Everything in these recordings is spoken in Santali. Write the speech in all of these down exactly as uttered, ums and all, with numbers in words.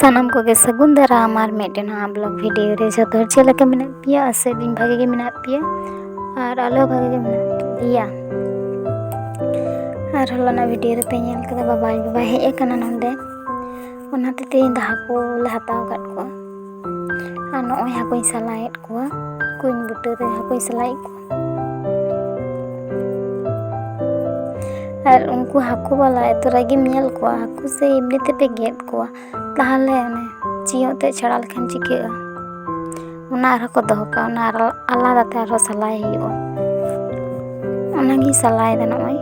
ᱥᱟᱱᱟᱢ ᱠᱚᱜᱮ ᱥᱟᱹᱜᱩᱱ ᱫᱟᱨᱟᱢ ᱟᱨ ᱢᱤᱫᱴᱮᱱ ᱱᱟᱣᱟ ᱵᱞᱚᱜ ᱵᱷᱤᱰᱤᱭᱳ ᱨᱮ᱾ ᱡᱚᱛᱚ ᱦᱚᱲ ᱪᱮᱫ ᱞᱮᱠᱟ ᱢᱮᱱᱟᱜ ᱯᱮᱭᱟ? ᱟᱥᱟᱭᱮᱫᱟᱹᱧ ᱵᱷᱟᱜᱮ ᱜᱮ ᱢᱮᱱᱟᱜ ᱯᱮᱭᱟ ᱟᱨ ᱟᱞᱮ ᱦᱚᱸ ᱵᱷᱟᱜᱮ ᱜᱮ ᱢᱮᱱᱟᱜ ᱞᱮᱭᱟ᱾ ᱟᱨ ᱦᱚᱞᱟᱱᱟᱜ ᱵᱷᱤᱰᱤᱭᱳ ᱨᱮᱯᱮ ᱧᱮᱞ ᱠᱮᱫᱟ, ᱵᱟᱵᱟ ᱟᱡ ᱵᱟᱵᱟᱭ ᱦᱮᱡ ᱟᱠᱟᱱᱟ ᱱᱚᱸᱰᱮ, ᱚᱱᱟᱛᱮ ᱛᱮᱦᱮᱧ ᱫᱚ ᱦᱟᱹᱠᱩ ᱞᱮ ᱦᱟᱛᱟᱣ ᱟᱠᱟᱫ ᱠᱚᱣᱟ᱾ ᱟᱨ ᱱᱚᱜᱼᱚᱭ ᱦᱟᱹᱠᱩᱧ ᱥᱟᱞᱟᱭᱮᱫ ᱠᱚᱣᱟ ᱠᱩᱧ ᱵᱩᱴᱟᱹ ᱨᱮ, ᱦᱟᱹᱠᱩᱧ ᱥᱟᱞᱟᱭᱮᱫ ᱠᱚᱣᱟ᱾ ᱟᱨ ᱩᱱᱠᱩ ᱦᱟᱹᱠᱩ ᱵᱟᱞᱟ ᱮᱛᱚ ᱨᱟᱹᱜᱤᱢ ᱧᱮᱞ ᱠᱚᱣᱟ, ᱦᱟᱹᱠᱩ ᱥᱮ ᱮᱢᱱᱤ ᱛᱮᱯᱮ ᱜᱮᱫ ᱠᱚᱣᱟ, ᱛᱟᱦᱚᱞᱮ ᱚᱱᱮ ᱪᱤᱭᱚᱸᱜ ᱛᱮ ᱪᱷᱟᱲᱟ ᱞᱮᱠᱷᱟᱱ ᱪᱤᱠᱟᱹᱜᱼᱟ? ᱚᱱᱟ ᱟᱨᱦᱚᱸ ᱠᱚ ᱫᱚᱦᱚ ᱠᱟᱜᱼᱟ, ᱚᱱᱟ ᱟᱨᱦᱚᱸ ᱟᱞᱟᱫᱟ ᱛᱮ ᱟᱨᱦᱚᱸ ᱥᱟᱞᱟᱭ ᱦᱩᱭᱩᱜᱼᱟ᱾ ᱚᱱᱟᱜᱤᱧ ᱥᱟᱞᱟᱭᱮᱫᱟ ᱱᱚᱜᱼᱚᱭ᱾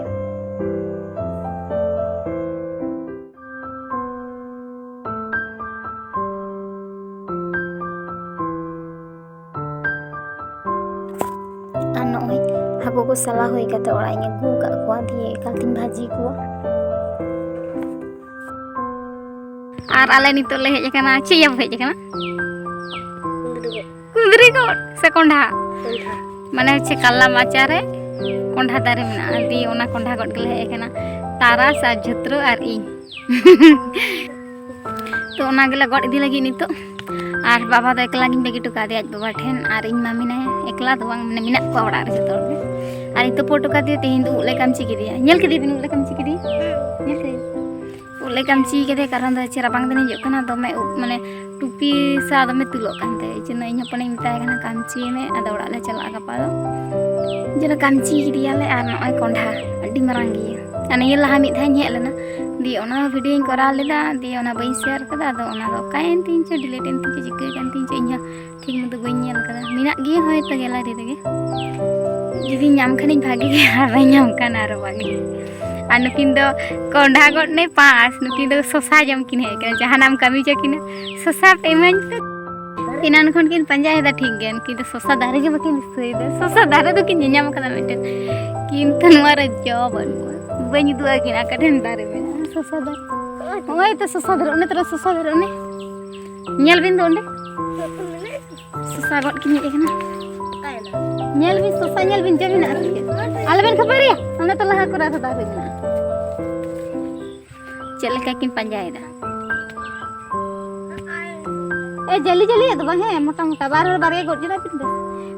ᱟᱨ ᱱᱚᱜᱼᱚᱭ ᱦᱟᱹᱠᱩ ᱠᱚ ᱥᱟᱞᱟ ᱦᱩᱭ ᱠᱟᱛᱮ ᱚᱲᱟᱜ ᱤᱧ ᱟᱹᱜᱩ ᱟᱠᱟᱫ ᱠᱚᱣᱟ, ᱫᱤᱭᱮ ᱮᱠᱟᱞᱛᱮᱧ ᱵᱷᱟᱹᱡᱤ ᱠᱚᱣᱟ᱾ ᱟᱨ ᱟᱞᱮ ᱱᱤᱛᱚᱜ ᱞᱮ ᱦᱮᱡ ᱟᱠᱟᱱᱟ, ᱪᱮᱫ ᱤᱭᱟᱹ ᱵᱚ ᱦᱮᱡ ᱟᱠᱟᱱᱟ? ᱠᱩᱸᱫᱽᱨᱤ ᱜᱚᱫ ᱥᱮ ᱠᱚᱸᱰᱷᱟ? ᱢᱟᱱᱮ ᱦᱚᱪᱪᱷᱮ ᱠᱟᱞᱞᱟ ᱢᱟᱪᱟ ᱨᱮ ᱠᱚᱸᱰᱷᱟ ᱫᱟᱨᱮ ᱢᱮᱱᱟᱜᱼᱟ, ᱫᱤᱭᱮ ᱚᱱᱟ ᱠᱚᱸᱰᱷᱟ ᱜᱚᱫ ᱜᱮᱞᱮ ᱦᱮᱡ ᱟᱠᱟᱱᱟ, ᱛᱟᱨᱟᱥ ᱟᱨ ᱡᱷᱩᱛᱨᱟᱹ ᱟᱨ ᱤᱧ᱾ ᱛᱚ ᱚᱱᱟ ᱜᱮᱞᱮ ᱜᱚᱫ ᱤᱫᱤ ᱞᱟᱹᱜᱤᱫ ᱱᱤᱛᱚᱜ᱾ ᱟᱨ ᱵᱟᱵᱟ ᱫᱚ ᱮᱠᱞᱟ ᱜᱤᱧ ᱵᱟᱹᱜᱤ ᱦᱚᱴᱚ ᱠᱟᱫᱮᱭᱟ ᱟᱡ ᱵᱟᱵᱟ ᱴᱷᱮᱱ, ᱟᱨ ᱤᱧ ᱢᱟ ᱢᱮᱱᱟᱭᱟ, ᱮᱠᱞᱟ ᱫᱚ ᱵᱟᱝ, ᱢᱟᱱᱮ ᱢᱮᱱᱟᱜ ᱠᱚᱣᱟ ᱚᱲᱟᱜ ᱨᱮ ᱡᱚᱛᱚ ᱦᱚᱲ ᱜᱮ᱾ ᱟᱨ ᱤᱧ ᱛᱩᱯᱩ ᱦᱚᱴᱚ ᱠᱟᱫᱮᱭᱟ, ᱛᱮᱦᱮᱧ ᱫᱚ ᱩᱵ ᱞᱮ ᱠᱟᱢᱪᱤ ᱠᱮᱫᱮᱭᱟ᱾ ᱧᱮᱞ ᱠᱮᱫᱮᱭᱟ ᱵᱤᱱ ᱩᱵ ᱞᱮ ᱠᱟᱢᱪᱤ ᱠᱮᱫᱮᱭᱟ? ᱧᱮᱞ ᱠᱮᱫᱮᱭᱟ? ᱩᱵ ᱞᱮ ᱠᱟᱢᱪᱤ ᱠᱮᱫᱮᱭᱟ, ᱠᱟᱨᱚᱱ ᱫᱚ ᱪᱮᱫ ᱨᱟᱵᱟᱝ ᱫᱤᱱ ᱦᱤᱡᱩᱜ ᱠᱟᱱᱟ, ᱫᱚᱢᱮ ᱩᱵ, ᱢᱟᱱᱮ ᱴᱩᱯᱤ ᱥᱟᱶ ᱫᱚᱢᱮ ᱛᱩᱞᱚᱜ ᱠᱟᱱ ᱛᱟᱭᱟ᱾ ᱮᱭ ᱡᱚᱱᱱᱚ ᱤᱧ ᱦᱚᱯᱚᱱᱤᱧ ᱢᱮᱛᱟᱭ ᱠᱟᱱᱟ, "ᱠᱟᱢᱪᱤᱭ ᱢᱮ, ᱟᱫᱚ ᱚᱲᱟᱜ ᱞᱮ ᱪᱟᱞᱟᱜᱼᱟ ᱜᱟᱯᱟ ᱫᱚ᱾" ᱡᱮᱱᱚ ᱠᱟᱢᱪᱤ ᱠᱮᱫᱮᱭᱟᱞᱮ᱾ ᱟᱨ ᱱᱚᱜᱼᱚᱭ ᱠᱚᱸᱰᱷᱟ, ᱟᱹᱰᱤ ᱢᱟᱨᱟᱝ ᱜᱮᱭᱟ᱾ ᱟᱨ ᱱᱤᱭᱟᱹ ᱞᱟᱦᱟ ᱢᱤᱫ ᱫᱷᱟᱣ ᱤᱧ ᱦᱮᱡ ᱞᱮᱱᱟ, ᱫᱤᱭᱮ ᱚᱱᱟ ᱦᱚᱸ ᱵᱷᱤᱰᱤᱭᱳᱧ ᱠᱚᱨᱟᱣ ᱞᱮᱫᱟ, ᱫᱤᱭᱮ ᱚᱱᱟ ᱵᱟᱹᱧ ᱥᱮᱭᱟᱨ ᱠᱟᱫᱟ᱾ ᱟᱫᱚ ᱚᱱᱟ ᱫᱚ ᱚᱠᱟᱭᱮᱱ ᱛᱤᱧ ᱪᱚ, ᱰᱤᱞᱤᱴ ᱮᱱ ᱛᱤᱧ ᱪᱚ, ᱪᱤᱠᱟᱹ ᱠᱟᱱ ᱛᱤᱧ ᱪᱚ, ᱤᱧ ᱦᱚᱸ ᱴᱷᱤᱠ ᱢᱚᱛᱚ ᱵᱟᱹᱧ ᱧᱮᱞ ᱠᱟᱫᱟ᱾ ᱢᱮᱱᱟᱜ ᱜᱮᱭᱟ ᱦᱚᱭᱛᱚ ᱜᱮᱞᱟᱨᱤ ᱨᱮᱜᱮ, ᱡᱩᱫᱤ ᱧᱟᱢ ᱠᱷᱟᱱᱤᱧ ᱵᱷᱟᱜᱮ ᱜᱮ, ᱟᱨ ᱵᱟᱹᱧ ᱧᱟᱢ ᱠᱷᱟᱱ ᱟᱨᱚ ᱵᱷᱟᱜᱮ᱾ ᱟᱨ ᱱᱩᱠᱤᱱ ᱫᱚ ᱠᱚᱸᱰᱷᱟ ᱜᱚᱫ ᱱᱮ ᱯᱟᱥ, ᱱᱩᱠᱤᱱ ᱫᱚ ᱥᱚᱥᱟ ᱡᱚᱢ ᱠᱤᱱ ᱦᱮᱡ ᱠᱟᱱᱟ᱾ ᱡᱟᱦᱟᱱᱟᱜ ᱮᱢ ᱠᱟᱹᱢᱤ ᱦᱚᱪᱚ ᱠᱤᱱᱟ, ᱥᱚᱥᱟ ᱯᱮ ᱤᱢᱟᱹᱧ ᱯᱮ᱾ ᱮᱱᱟᱱ ᱠᱷᱚᱱ ᱠᱤᱱ ᱯᱟᱸᱡᱟᱭᱮᱫᱟ, ᱴᱷᱤᱠ ᱜᱮ, ᱱᱩᱠᱤᱱ ᱫᱚ ᱥᱚᱥᱟ ᱫᱟᱨᱮ ᱜᱮ ᱵᱟᱹᱠᱤᱱ ᱫᱤᱥᱟᱹᱭᱮᱫᱟ᱾ ᱥᱚᱥᱟ ᱫᱟᱨᱮ ᱫᱚᱠᱤᱱ ᱧᱮᱧᱟᱢ ᱠᱟᱫᱟ ᱢᱤᱫᱴᱮᱱ, ᱠᱤᱱᱛᱩ ᱱᱚᱣᱟ ᱨᱮ ᱡᱚ ᱵᱟᱹᱱᱩᱜᱼᱟ᱾ ᱵᱟᱹᱧ ᱩᱫᱩᱜ ᱟᱹᱠᱤᱱᱟ ᱚᱠᱟ ᱴᱷᱮᱱ ᱫᱟᱨᱮ ᱢᱮᱱᱟᱜᱼᱟ ᱥᱚᱥᱟ ᱫᱟᱨᱮ᱾ ᱱᱚᱜᱼᱚᱭ ᱛᱚ ᱥᱚᱥᱟ ᱫᱟᱨᱮ, ᱚᱱᱮ ᱛᱚᱨᱟ ᱥᱚᱥᱟ ᱫᱟᱨᱮ, ᱚᱱᱮ ᱧᱮᱞ ᱵᱤᱱ ᱫᱚ ᱚᱸᱰᱮ᱾ ᱥᱚᱥᱟ ᱜᱚᱫ ᱠᱤᱱ ᱦᱮᱡ ᱟᱠᱟᱱᱟ᱾ ᱧᱮᱞ ᱵᱤᱱ ᱥᱚᱥᱟ, ᱧᱮᱞ ᱵᱤᱱ ᱡᱚᱢ ᱢᱮᱱᱟᱜᱼᱟ ᱥᱮ ᱪᱮᱫ? ᱟᱞᱚᱵᱤᱱ ᱠᱷᱟᱹᱯᱟᱹᱨᱤᱭᱟ, ᱚᱱᱮ ᱛᱚ ᱞᱟᱦᱟ ᱠᱚᱨᱮ ᱟᱨᱦᱚᱸ ᱫᱟᱨᱮ ᱢᱮᱱᱟᱜᱼᱟ᱾ ᱪᱮᱫ ᱞᱮᱠᱟ ᱠᱤᱱ ᱯᱟᱸᱡᱟᱭᱮᱫᱟ? ᱡᱟᱹᱞᱤ ᱡᱟᱹᱞᱤᱭᱟᱜ ᱫᱚ ᱵᱟᱝ, ᱦᱮᱸ, ᱢᱚᱴᱟ ᱢᱚᱴᱟ, ᱵᱟᱨ ᱦᱚᱲ ᱵᱟᱨᱭᱟ ᱜᱚᱫ ᱠᱮᱫᱟ ᱯᱮ, ᱵᱮᱥ᱾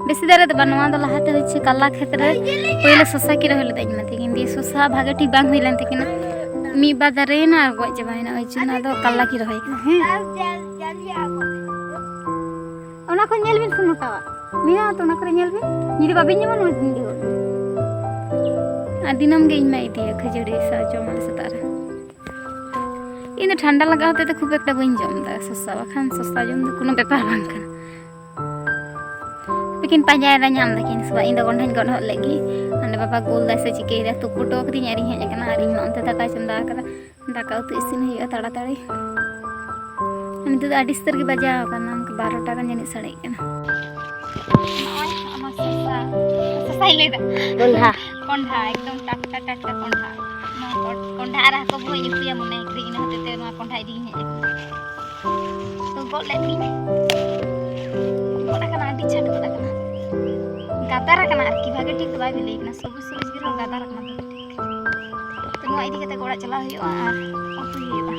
ᱵᱮᱥᱤ ᱫᱟᱨᱮ ᱫᱚ ᱵᱟᱝ, ᱱᱚᱣᱟ ᱫᱚ ᱞᱟᱦᱟᱛᱮ ᱦᱚᱪᱪᱷᱮ ᱠᱟᱞᱞᱟ ᱠᱷᱮᱛ ᱨᱮ ᱯᱳᱭᱞᱳ ᱥᱚᱥᱟ ᱠᱤᱱ ᱨᱚᱦᱚᱭ ᱞᱮᱫᱟ ᱤᱧ ᱢᱟ ᱛᱟᱹᱠᱤᱱ ᱫᱤᱭᱮ, ᱥᱚᱥᱟ ᱵᱷᱟᱜᱮ ᱴᱷᱤᱠ ᱵᱟᱝ ᱦᱩᱭ ᱞᱮᱱ ᱛᱟᱹᱠᱤᱱᱟ, ᱢᱤᱫ ᱵᱟᱨ ᱫᱟᱨᱮᱭᱮᱱᱟ ᱟᱨ ᱜᱚᱡ ᱪᱟᱵᱟᱭᱮᱱᱟ, ᱳᱭ ᱡᱚᱱᱱᱚ ᱟᱫᱚ ᱠᱟᱞᱞᱟ ᱠᱤᱱ ᱨᱚᱦᱚᱭ ᱠᱮᱫᱟ᱾ ᱦᱮᱸ, ᱚᱱᱟ ᱠᱷᱚᱱ ᱧᱮᱞ ᱵᱤᱱ ᱥᱮ ᱢᱚᱴᱟᱣᱟᱜ ᱢᱮᱱᱟᱜᱼᱟ ᱛᱚ, ᱚᱱᱟ ᱠᱚᱨᱮ ᱧᱮᱞ ᱵᱤᱱ, ᱡᱩᱫᱤ ᱵᱟᱵᱤᱱ ᱧᱟᱢᱟ ᱱᱚᱣᱟ ᱫᱤᱱ ᱜᱮ ᱜᱚᱫ ᱵᱤᱱ᱾ ᱟᱨ ᱫᱤᱱᱟᱹᱢ ᱜᱮ ᱤᱧ ᱢᱟ ᱤᱫᱤᱭᱟ ᱠᱷᱟᱹᱡᱟᱹᱲᱤ ᱥᱟᱶ ᱡᱚᱢ ᱟᱞᱮ ᱥᱮᱛᱟᱜ ᱨᱮ᱾ ᱤᱧ ᱫᱚ ᱴᱷᱟᱱᱰᱟ ᱞᱟᱜᱟᱣ ᱦᱚᱛᱮ ᱛᱮ ᱠᱷᱩᱵ ᱮᱠᱴᱟ ᱵᱟᱹᱧ ᱡᱚᱢ ᱮᱫᱟ ᱥᱚᱥᱟ, ᱵᱟᱠᱷᱟᱱ ᱥᱚᱥᱟ ᱡᱚᱢ ᱫᱚ ᱠᱳᱱᱳ ᱵᱮᱯᱟᱨ ᱵᱟᱝ ᱠᱟᱱᱟ᱾ ᱞᱮᱠᱤᱱ ᱯᱟᱸᱡᱟᱭᱮᱫᱟ, ᱧᱟᱢ ᱫᱟᱠᱤᱱ ᱥᱮ ᱵᱟᱝ? ᱤᱧ ᱫᱚ ᱠᱚᱸᱰᱷᱟᱧ ᱜᱚᱫ ᱦᱚᱫ ᱞᱮᱫ ᱜᱮ᱾ ᱚᱸᱰᱮ ᱵᱟᱵᱟ ᱜᱳᱞ ᱫᱟᱭ ᱥᱮ ᱪᱤᱠᱟᱹᱭᱮᱫᱟ, ᱛᱩᱯᱩ ᱦᱚᱴᱚ ᱠᱟᱹᱫᱤᱧ ᱟᱨᱤᱧ ᱦᱮᱡ ᱟᱠᱟᱱᱟ᱾ ᱟᱨ ᱤᱧ ᱢᱟ ᱚᱱᱛᱮ ᱫᱟᱠᱟᱭ ᱪᱚᱸᱫᱟ ᱟᱠᱟᱫᱟ, ᱫᱟᱠᱟ ᱩᱛᱩ ᱤᱥᱤᱱ ᱦᱩᱭᱩᱜᱼᱟ ᱛᱟᱲᱟᱛᱟᱲᱤ᱾ ᱱᱤᱛᱚᱜ ᱫᱚ ᱟᱹᱰᱤ ᱩᱥᱛᱟᱹᱨ ᱜᱮ ᱵᱟᱡᱟᱣ ᱟᱠᱟᱱᱟ, ᱚᱱᱠᱟ ᱵᱟᱨᱚᱴᱟ ᱜᱟᱱ ᱡᱟᱹᱱᱤᱡ ᱥᱟᱰᱮ ᱠᱟᱱᱟ᱾ ᱱᱚᱜᱼᱚᱭ ᱚᱱᱟ ᱥᱚᱥᱟ, ᱥᱚᱥᱟᱧ ᱞᱟᱹᱭᱫᱟ, ᱠᱚᱸᱰᱷᱟ᱾ ᱠᱚᱸᱰᱷᱟ, ᱮᱠᱫᱚᱢ ᱴᱟᱴᱠᱟ ᱴᱟᱴᱠᱟ ᱠᱚᱸᱰᱷᱟ᱾ ᱱᱚᱣᱟ ᱠᱚ-, ᱠᱚᱸᱰᱷᱟ ᱟᱨ ᱦᱟᱹᱠᱩ ᱵᱚᱦᱚᱜ ᱤᱧ ᱩᱛᱩᱭᱟ ᱢᱚᱱᱮ ᱠᱤᱫᱟᱹᱧ, ᱤᱱᱟᱹ ᱦᱚᱛᱮᱡ ᱛᱮ ᱱᱚᱣᱟ ᱠᱚᱸᱰᱷᱟ ᱤᱫᱤᱧ ᱦᱮᱡ ᱟᱠᱟᱱᱟ᱾ ᱛᱚ ᱜᱚᱫ ᱞᱮᱫ ᱜᱤᱧ, ᱜᱚᱫ ᱟᱠᱟᱱᱟ, ᱟᱹᱰᱤ ᱪᱷᱟᱴ ᱜᱚᱫ ᱟᱠᱟᱱᱟ, ᱜᱟᱫᱟᱨ ᱟᱠᱟᱱᱟ ᱟᱨᱠᱤ, ᱵᱷᱟᱜᱮ ᱴᱷᱤᱠ ᱫᱚ ᱵᱟᱭ ᱵᱤᱞᱤ ᱟᱠᱟᱱᱟ, ᱥᱚᱵᱩᱡ ᱥᱚᱵᱩᱡ ᱜᱮ ᱨᱮᱦᱚᱸ ᱜᱟᱫᱟᱨ ᱟᱠᱟᱱᱟ ᱵᱷᱟᱜᱮ ᱴᱷᱤᱠ᱾ ᱛᱚ ᱱᱚᱣᱟ ᱤᱫᱤ ᱠᱟᱛᱮ ᱜᱮ ᱚᱲᱟᱜ ᱪᱟᱞᱟᱣ ᱦᱩᱭᱩᱜᱼᱟ ᱟᱨ ᱩᱛᱩᱭ ᱦᱩᱭᱩᱜᱼᱟ᱾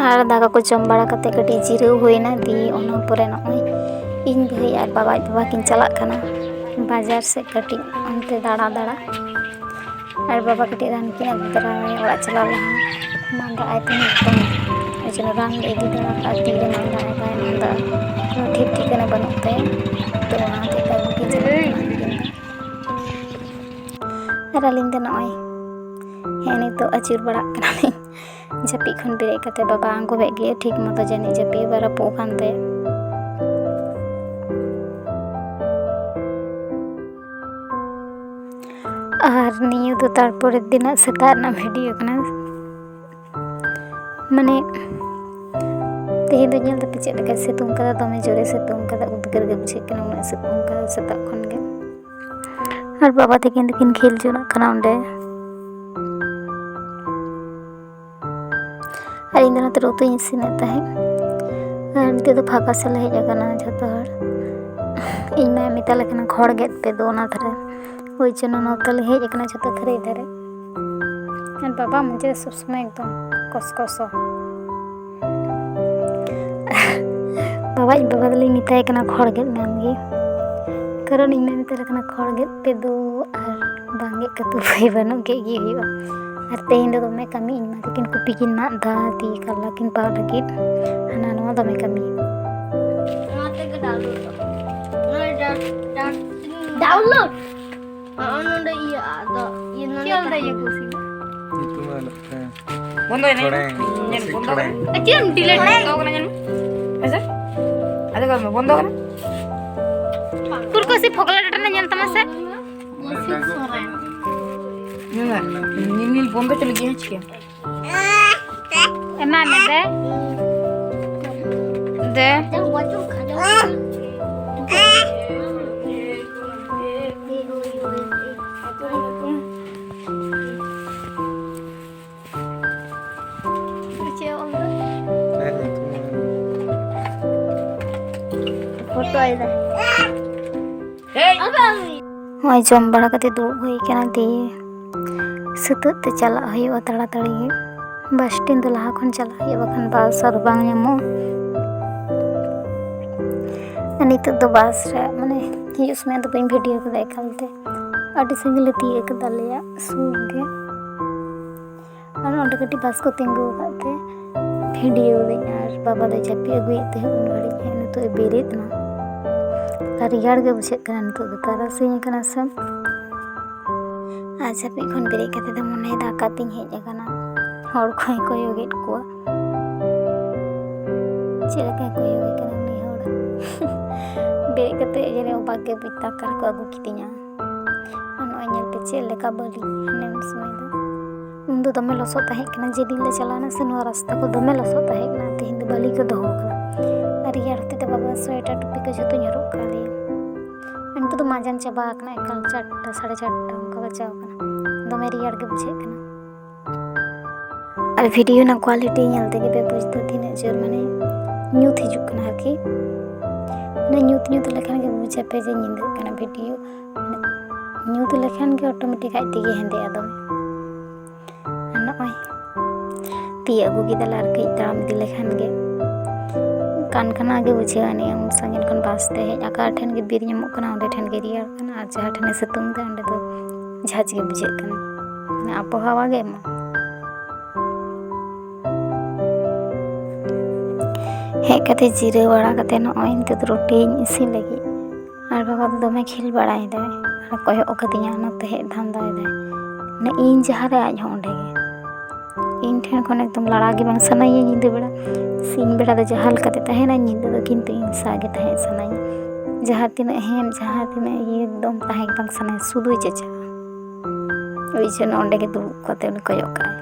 ᱟᱨ ᱫᱟᱠᱟ ᱠᱚ ᱡᱚᱢ ᱵᱟᱲᱟ ᱠᱟᱛᱮ ᱠᱟᱹᱴᱤᱡ ᱡᱤᱨᱟᱹᱣ ᱦᱩᱭᱱᱟ᱾ ᱫᱤᱭᱮ ᱚᱱᱟ ᱯᱚᱨᱮ ᱱᱚᱜᱼᱚᱭ ᱤᱧ ᱵᱷᱟᱹᱭ ᱟᱨ ᱵᱟᱵᱟ ᱟᱡ ᱵᱟᱵᱟ ᱠᱤᱱ ᱪᱟᱞᱟᱜ ᱠᱟᱱᱟ ᱵᱟᱡᱟᱨ ᱥᱮᱫ ᱠᱟᱹᱴᱤᱡ ᱚᱱᱛᱮ ᱫᱟᱬᱟ ᱫᱟᱬᱟ᱾ ᱟᱨ ᱵᱟᱵᱟ ᱠᱟᱹᱴᱤᱡ ᱨᱟᱱ ᱠᱤᱱ ᱟᱹᱜᱩ ᱛᱚᱨᱟᱭᱟ ᱚᱲᱟᱜ ᱪᱟᱞᱟᱣ ᱞᱟᱦᱟ᱾ ᱢᱟᱸᱫᱟ ᱟᱭ ᱛᱤᱧ ᱮᱠᱫᱚᱢ, ᱳᱭ ᱡᱚᱱᱱᱚ ᱨᱟᱱ ᱞᱮ ᱤᱫᱤ ᱛᱚᱨᱟ ᱠᱟᱜᱼᱟ, ᱛᱤᱨᱮ ᱢᱟᱸᱫᱟ ᱟᱭ ᱵᱟᱭ ᱢᱟᱸᱫᱟ, ᱠᱳᱱᱳ ᱴᱷᱤᱠ ᱴᱷᱤᱠᱟᱹᱱᱟ ᱵᱟᱹᱱᱩᱜ ᱛᱟᱭᱟ᱾ ᱛᱚ ᱚᱱᱟ ᱦᱚᱛᱮᱡ ᱛᱮ ᱟᱹᱜᱩ ᱠᱤᱱ ᱪᱟᱞᱟᱜ ᱠᱟᱱᱟ ᱩᱱᱠᱤᱱ ᱫᱚ᱾ ᱟᱨ ᱟᱹᱞᱤᱧ ᱫᱚ ᱱᱚᱜᱼᱚᱭ ᱦᱮᱸ ᱱᱤᱛᱚᱜ ᱟᱹᱪᱩᱨ ᱵᱟᱲᱟᱜ ᱠᱟᱱᱟᱞᱤᱧ᱾ ᱡᱟᱹᱯᱤᱫ ᱠᱷᱚᱱ ᱵᱮᱨᱮᱫ ᱠᱟᱛᱮ ᱵᱟᱵᱟ ᱟᱬᱜᱚ ᱠᱮᱫ ᱜᱮ, ᱴᱷᱤᱠ ᱢᱚᱛᱚ ᱡᱟᱹᱱᱤᱡ ᱡᱟᱹᱯᱤᱫ ᱵᱟᱭ ᱨᱟᱹᱯᱩᱫ ᱟᱠᱟᱱ ᱛᱟᱭᱟ᱾ ᱟᱨ ᱱᱤᱭᱟᱹ ᱫᱚ ᱛᱟᱨᱯᱚᱨᱮᱨ ᱫᱤᱱᱟᱜ ᱥᱮᱛᱟᱜ ᱨᱮᱱᱟᱜ ᱵᱷᱤᱰᱤᱭᱳ ᱠᱟᱱᱟ᱾ ᱢᱟᱱᱮ ᱛᱮᱦᱮᱧ ᱫᱚ ᱧᱮᱞ ᱫᱟᱯᱮ ᱪᱮᱫ ᱞᱮᱠᱟᱭ ᱥᱤᱛᱩᱝ ᱠᱟᱫᱟ, ᱫᱚᱢᱮ ᱡᱳᱨᱮ ᱥᱤᱛᱩᱝ ᱠᱟᱫᱟ, ᱩᱫᱽᱜᱟᱹᱨ ᱜᱮ ᱵᱩᱡᱷᱟᱹᱜ ᱠᱟᱱᱟ, ᱩᱱᱟᱹᱜ ᱥᱤᱛᱩᱝ ᱠᱟᱫᱟ ᱥᱮᱛᱟᱜ ᱠᱷᱚᱱ ᱜᱮ᱾ ᱟᱨ ᱵᱟᱵᱟ ᱛᱟᱹᱠᱤᱱ ᱫᱚᱠᱤᱱ ᱠᱷᱮᱞ ᱡᱚᱱᱟᱜ ᱠᱟᱱᱟ ᱚᱸᱰᱮ᱾ ᱟᱨ ᱤᱧ ᱫᱚ ᱱᱚᱛᱮ ᱨᱮ ᱩᱛᱩᱧ ᱤᱥᱤᱱᱮᱫ ᱛᱟᱦᱮᱸᱫ᱾ ᱟᱨ ᱱᱤᱛᱚᱜ ᱫᱚ ᱯᱷᱟᱸᱠᱟ ᱥᱮᱫ ᱞᱮ ᱦᱮᱡ ᱟᱠᱟᱱᱟ ᱡᱷᱚᱛᱚ ᱦᱚᱲ᱾ ᱤᱧ ᱢᱟᱭ ᱢᱮᱛᱟ ᱞᱮ ᱠᱟᱱᱟ, "ᱠᱷᱚᱲ ᱜᱮᱫ ᱯᱮ ᱫᱩ ᱚᱱᱟ ᱫᱷᱟᱨᱮ", ᱳᱭ ᱡᱚᱱᱱᱚ ᱱᱚᱛᱮ ᱞᱮ ᱦᱮᱡ ᱟᱠᱟᱱᱟ ᱡᱷᱚᱛᱚ ᱠᱷᱟᱹᱨᱟᱹᱭ ᱫᱷᱟᱨᱮ᱾ ᱟᱨ ᱵᱟᱵᱟ ᱢᱚᱪᱟ ᱨᱮ ᱥᱚᱵᱽ ᱥᱚᱢᱚᱭ ᱮᱠᱫᱚᱢ ᱠᱚᱥᱠᱚᱥᱚ᱾ ᱟᱡ ᱵᱟᱵᱟ ᱫᱚᱞᱤᱧ ᱢᱮᱛᱟᱭ ᱠᱟᱱᱟ, "ᱠᱷᱚᱲ ᱜᱮᱫ ᱢᱮ ᱟᱢᱜᱮ", ᱠᱟᱨᱚᱱ ᱤᱧ ᱢᱟ ᱢᱮᱛᱟᱭ ᱠᱟᱱᱟ, "ᱠᱷᱚᱲ ᱜᱮᱫ ᱛᱮᱫᱚ ᱟᱨ ᱵᱟᱝ ᱜᱮᱫ ᱠᱟᱛᱮ ᱩᱯᱟᱹᱭ ᱵᱟᱹᱱᱩᱜ, ᱜᱮᱫ ᱜᱮ ᱦᱩᱭᱩᱜᱼᱟ᱾ ᱟᱨ ᱛᱮᱦᱮᱧ ᱫᱚ ᱫᱚᱢᱮ ᱠᱟᱹᱢᱤ, ᱤᱧ ᱢᱟ ᱛᱟᱹᱠᱤᱱ ᱠᱚᱯᱤ ᱠᱤᱱ ᱢᱟᱜ ᱫᱟ, ᱛᱤ ᱠᱟᱨᱞᱟ ᱠᱤᱱ ᱯᱟᱣ ᱞᱟᱹᱜᱤᱫ, ᱦᱟᱱᱟ ᱱᱚᱣᱟ ᱫᱚᱢᱮ ᱠᱟᱹᱢᱤ᱾" ᱱᱚᱣᱟ ᱛᱮᱜᱮ download ᱫᱚ᱾ ᱱᱚᱣᱟ ᱰᱟ-, ᱰᱟ-, download᱾ ᱦᱚᱸᱜᱼᱚ ᱱᱚᱰᱮ ᱤᱭᱟᱹ ᱟᱫᱚ ᱤᱭᱟᱹ ᱱᱚᱰᱮ ᱪᱮᱫ ᱚᱞ ᱫᱟᱭ ᱛᱟᱦᱮᱱᱟ᱾ ᱤᱭᱟᱹ ᱠᱩᱥᱤ? ᱧᱩᱛᱩᱢ ᱟᱞᱮ ᱯᱮ᱾ ᱵᱚᱱᱫᱚᱭ ᱢᱮ᱾ ᱠᱚᱲᱮᱝ, ᱧᱮᱞ ᱠᱩᱥᱤ ᱵᱚᱱᱫᱚ ᱠᱚᱲᱮᱝ᱾ ᱢᱮ᱾ ᱪᱮᱫ ᱮᱢ delete ᱠᱟᱜ ᱠᱟᱱᱟ ᱧᱮᱞ ᱢᱮ? ᱦᱮᱸᱥᱮ? ᱟᱫᱚ ᱠᱚ ᱵᱚᱱᱫᱚ ᱠᱟᱱᱟ? ᱩᱠᱩᱨ ᱠᱚ ᱥᱤ ᱯᱷᱚᱜᱞᱟ ᱰᱟᱴᱟ ᱨᱮ ᱧᱮᱞ ᱛᱟᱢᱟ ᱥᱮ? ᱧᱮᱞ ᱢᱮ, ᱧᱮᱞ, ᱧᱮᱞ ᱵᱚᱱᱫᱚ ᱪᱚ ᱞᱟᱹᱜᱤᱫ ᱦᱮᱸ ᱪᱤᱠᱟᱹ? ᱮᱢᱟ ᱢᱮ ᱫᱮ᱾ ᱫᱮ᱾ ᱪᱮᱫ ᱚᱞ ᱫᱟ? ᱯᱷᱳᱴᱳᱭ ᱫᱟ᱾ ᱦᱮᱸ᱾ ᱱᱚᱜᱼᱚᱭ ᱡᱚᱢ ᱵᱟᱲᱟ ᱠᱟᱛᱮ ᱫᱩᱲᱩᱵ ᱦᱩᱭ ᱠᱟᱱᱟ, ᱫᱤᱭᱮ ᱥᱟᱹᱛᱟᱹᱜ ᱛᱮ ᱪᱟᱞᱟᱜ ᱦᱩᱭᱩᱜᱼᱟ ᱛᱟᱲᱟᱛᱟᱲᱤ ᱜᱮ᱾ ᱵᱟᱥ ᱥᱴᱮᱱᱰ ᱫᱚ ᱞᱟᱦᱟ ᱠᱷᱚᱱ ᱪᱟᱞᱟᱜ ᱦᱩᱭᱩᱜᱼᱟ, ᱵᱟᱠᱷᱟᱱ ᱵᱟᱥ ᱟᱨ ᱵᱟᱝ ᱧᱟᱢᱚᱜᱼᱟ᱾ ᱟᱨ ᱱᱤᱛᱚᱜ ᱫᱚ ᱵᱟᱥ ᱨᱮ, ᱢᱟᱱᱮ, ᱦᱤᱡᱩᱜ ᱥᱚᱢᱚᱭ ᱫᱚ ᱵᱟᱹᱧ video ᱠᱟᱫᱟ ᱮᱠᱟᱞ ᱛᱮ᱾ ᱟᱹᱰᱤ ᱥᱟᱺᱜᱤᱧ ᱞᱮ ᱛᱤᱭᱳᱜ ᱠᱟᱫᱟ, ᱟᱞᱮᱭᱟᱜ ᱥᱩᱨ ᱜᱮ᱾ ᱟᱨ ᱚᱸᱰᱮ ᱠᱟᱹᱴᱤᱡ ᱵᱟᱥ ᱠᱚ ᱛᱤᱸᱜᱩ ᱟᱠᱟᱫ ᱛᱮ video ᱫᱟᱹᱧ, ᱟᱨ ᱵᱟᱵᱟ ᱫᱚᱭ ᱡᱟᱹᱯᱤᱫ ᱟᱹᱜᱩᱭᱮᱫ ᱛᱟᱦᱮᱸᱫ ᱩᱱ ᱜᱷᱟᱹᱲᱤᱡ, ᱦᱮᱸ, ᱱᱤᱛᱚᱜ ᱮ ᱵᱮᱨᱮᱫ ᱮᱱᱟ᱾ ᱟᱨ ᱨᱮᱭᱟᱲ ᱜᱮ ᱵᱩᱡᱷᱟᱹᱜ ᱠᱟᱱᱟ, ᱱᱤᱛᱚᱜ ᱫᱚ ᱛᱟᱨᱟᱥᱤᱧ ᱟᱠᱟᱱᱟ ᱥᱮ᱾ ᱟᱨ ᱡᱟᱹᱯᱤᱫ ᱠᱷᱚᱱ ᱵᱮᱨᱮᱫ ᱠᱟᱛᱮ ᱫᱚ ᱢᱚᱱᱮᱭᱮᱫᱟ ᱚᱠᱟᱛᱤᱧ ᱦᱮᱡ ᱟᱠᱟᱱᱟ, ᱦᱚᱲ ᱠᱚᱭ ᱠᱚᱭᱚᱜᱮᱫ ᱠᱚᱣᱟ᱾ ᱪᱮᱫ ᱞᱮᱠᱟᱭ ᱠᱚᱭᱚᱜᱮ ᱠᱟᱱᱟ ᱩᱱᱤ ᱦᱚᱲ? ᱵᱮᱨᱮᱫ ᱠᱟᱛᱮ ᱡᱟᱹᱱᱤᱡ ᱚᱵᱟᱠ ᱜᱮ ᱵᱩᱡᱽ ᱫᱟ ᱚᱠᱟ ᱨᱮᱠᱚ ᱟᱹᱜᱩ ᱠᱤᱫᱤᱧᱟ᱾ ᱟᱨ ᱱᱚᱜᱼᱚᱭ ᱧᱮᱞ ᱯᱮ ᱪᱮᱫ ᱞᱮᱠᱟ ᱵᱟᱹᱞᱤ ᱦᱟᱱᱮ ᱩᱱ ᱥᱚᱢᱚᱭ ᱫᱚ᱾ ᱩᱱ ᱫᱚ ᱫᱚᱢᱮ ᱞᱚᱥᱚᱫ ᱛᱟᱦᱮᱸ ᱠᱟᱱᱟ, ᱡᱮᱫᱤᱱ ᱞᱮ ᱪᱟᱞᱟᱣ ᱮᱱᱟ ᱥᱮ ᱱᱚᱣᱟ ᱨᱟᱥᱛᱟ ᱠᱚ ᱫᱚᱢᱮ ᱞᱚᱥᱚᱫ ᱛᱟᱦᱮᱸ ᱠᱟᱱᱟ, ᱛᱮᱦᱮᱧ ᱫᱚ ᱵᱟᱹᱞᱤ ᱠᱚ ᱫᱚᱦᱚ ᱟᱠᱟᱫᱟ᱾ ᱟᱨ ᱨᱮᱭᱟᱲ ᱦᱚᱛᱮ ᱛᱮ ᱵᱟᱵᱟ ᱥᱳᱭᱮᱴᱟᱨ ᱴᱩᱯᱤ ᱠᱚ ᱡᱷᱚᱛᱚᱧ ᱦᱚᱨᱚᱜ ᱠᱟᱜ ᱞᱮᱭᱟ᱾ ᱟᱨ ᱱᱤᱛᱚᱜ ᱫᱚ ᱢᱟᱡᱟᱱ ᱪᱟᱵᱟ ᱟᱠᱟᱱᱟ, ᱮᱠᱟᱞ ᱪᱟᱨᱴᱟ ᱥᱟᱲᱮ ᱪᱟᱨᱴᱟ ᱚᱱᱠᱟ ᱵᱟᱡᱟᱣ ᱟᱠᱟᱱᱟ, ᱫᱚᱢᱮ ᱨᱮᱭᱟᱲ ᱜᱮ ᱵᱩᱡᱷᱟᱹᱜ ᱠᱟᱱᱟ᱾ ᱟᱨ video ᱨᱮᱱᱟᱜ quality ᱧᱮᱞ ᱛᱮᱜᱮ ᱯᱮ ᱵᱩᱡᱽ ᱫᱟ ᱛᱤᱱᱟᱹᱜ ᱡᱳᱨ ᱢᱟᱱᱮ ᱧᱩᱛ ᱦᱤᱡᱩᱜ ᱠᱟᱱᱟ ᱟᱨᱠᱤ᱾ ᱢᱟᱱᱮ ᱧᱩᱛ ᱧᱩᱛ ᱞᱮᱠᱷᱟᱱ ᱜᱮ ᱵᱩᱡᱽ ᱟᱯᱮ ᱡᱮ ᱧᱤᱫᱟᱹᱜ ᱠᱟᱱᱟ video᱾ ᱧᱩᱛ ᱞᱮᱠᱷᱟᱱ ᱜᱮ automatic ᱟᱡ ᱛᱮᱜᱮ ᱦᱮᱸᱫᱮᱜᱼᱟ ᱫᱚᱢᱮ᱾ ᱟᱨ ᱱᱚᱜᱼᱚᱭ ᱛᱤᱭᱟᱹᱜ ᱟᱹᱜᱩ ᱠᱮᱫᱟᱞᱮ ᱟᱨ ᱠᱟᱹᱡ ᱛᱟᱲᱟᱢ ᱤᱫᱤ ᱞᱮᱠᱷᱟᱱ ᱜᱮ᱾ ᱠᱟᱱᱠᱟᱱᱟ ᱜᱮ ᱵᱩᱡᱷᱟᱹᱣ ᱟᱹᱱᱤᱡ᱾ ᱩᱱ ᱥᱟᱺᱜᱤᱧ ᱠᱷᱚᱱ ᱵᱟᱥ ᱛᱮ ᱦᱮᱡ, ᱚᱠᱟ ᱴᱷᱮᱱ ᱜᱮ ᱵᱤᱨ ᱧᱟᱢᱚᱜ ᱠᱟᱱᱟ, ᱚᱸᱰᱮ ᱴᱷᱮᱱ ᱜᱮ ᱨᱮᱭᱟᱲ ᱠᱟᱱᱟ, ᱟᱨ ᱡᱟᱦᱟᱸ ᱴᱷᱮᱱᱮ ᱥᱤᱛᱩᱝ ᱮᱫᱟ, ᱚᱸᱰᱮ ᱫᱚ ᱡᱷᱟᱡᱽ ᱜᱮ ᱵᱩᱡᱷᱟᱹᱜ ᱠᱟᱱᱟ᱾ ᱢᱟᱱᱮ ᱟᱵᱚᱦᱟᱣᱟ ᱜᱮ ᱮᱢᱚᱱ᱾ ᱦᱮᱡ ᱠᱟᱛᱮ ᱡᱤᱨᱟᱹᱣ ᱵᱟᱲᱟ ᱠᱟᱛᱮ ᱱᱚᱜᱼᱚᱭ ᱱᱤᱛᱚᱜ ᱫᱚ ᱨᱩᱴᱤᱧ ᱤᱥᱤᱱ ᱞᱟᱹᱜᱤᱫ᱾ ᱟᱨ ᱵᱟᱵᱟ ᱫᱚ ᱫᱚᱢᱮ ᱠᱷᱮᱞ ᱵᱟᱲᱟᱭᱮᱫᱟᱭ, ᱟᱨ ᱠᱚᱭᱚᱜ ᱟᱠᱟᱫᱤᱧᱟ, ᱱᱚᱛᱮ ᱦᱮᱡ ᱫᱷᱟᱱᱫᱟᱭᱮᱫᱟᱭ᱾ ᱢᱟᱱᱮ ᱤᱧ ᱡᱟᱦᱟᱸ ᱨᱮ ᱟᱡ ᱦᱚᱸ ᱚᱸᱰᱮ ᱜᱮ᱾ ᱤᱧ ᱴᱷᱮᱱ ᱠᱷᱚᱱ ᱮᱠᱫᱚᱢ ᱞᱟᱲᱟᱣ ᱜᱮ ᱵᱟᱝ ᱥᱟᱱᱟᱭᱮᱭᱟ ᱧᱤᱫᱟᱹ ᱵᱮᱲᱟ᱾ ᱥᱤᱧ ᱵᱮᱲᱟ ᱫᱚ ᱡᱟᱦᱟᱸ ᱞᱮᱠᱟᱛᱮ ᱛᱟᱦᱮᱱᱟ, ᱧᱤᱫᱟᱹ ᱫᱚ ᱠᱤᱱᱛᱩ ᱤᱧ ᱥᱟᱶ ᱜᱮ ᱛᱟᱦᱮᱸ ᱥᱟᱱᱟᱭᱮᱭᱟ᱾ ᱡᱟᱦᱟᱸ ᱛᱤᱱᱟᱹᱜ ᱦᱮᱢ, ᱡᱟᱦᱟᱸ ᱛᱤᱱᱟᱹᱜ ᱤᱭᱟᱹ, ᱮᱠᱫᱚᱢ ᱛᱟᱦᱮᱸ ᱜᱮ ᱵᱟᱝ ᱥᱟᱱᱟᱭᱟ, ᱥᱩᱫᱷᱩᱭ ᱪᱮᱪᱟᱜᱼᱟ᱾ ᱳᱭ ᱡᱮᱱᱚ ᱚᱸᱰᱮ ᱜᱮ ᱫᱩᱲᱩᱵ ᱠᱟᱛᱮ ᱩᱱᱤ ᱠᱚᱭᱚᱜ ᱠᱟᱜᱼᱟᱭ᱾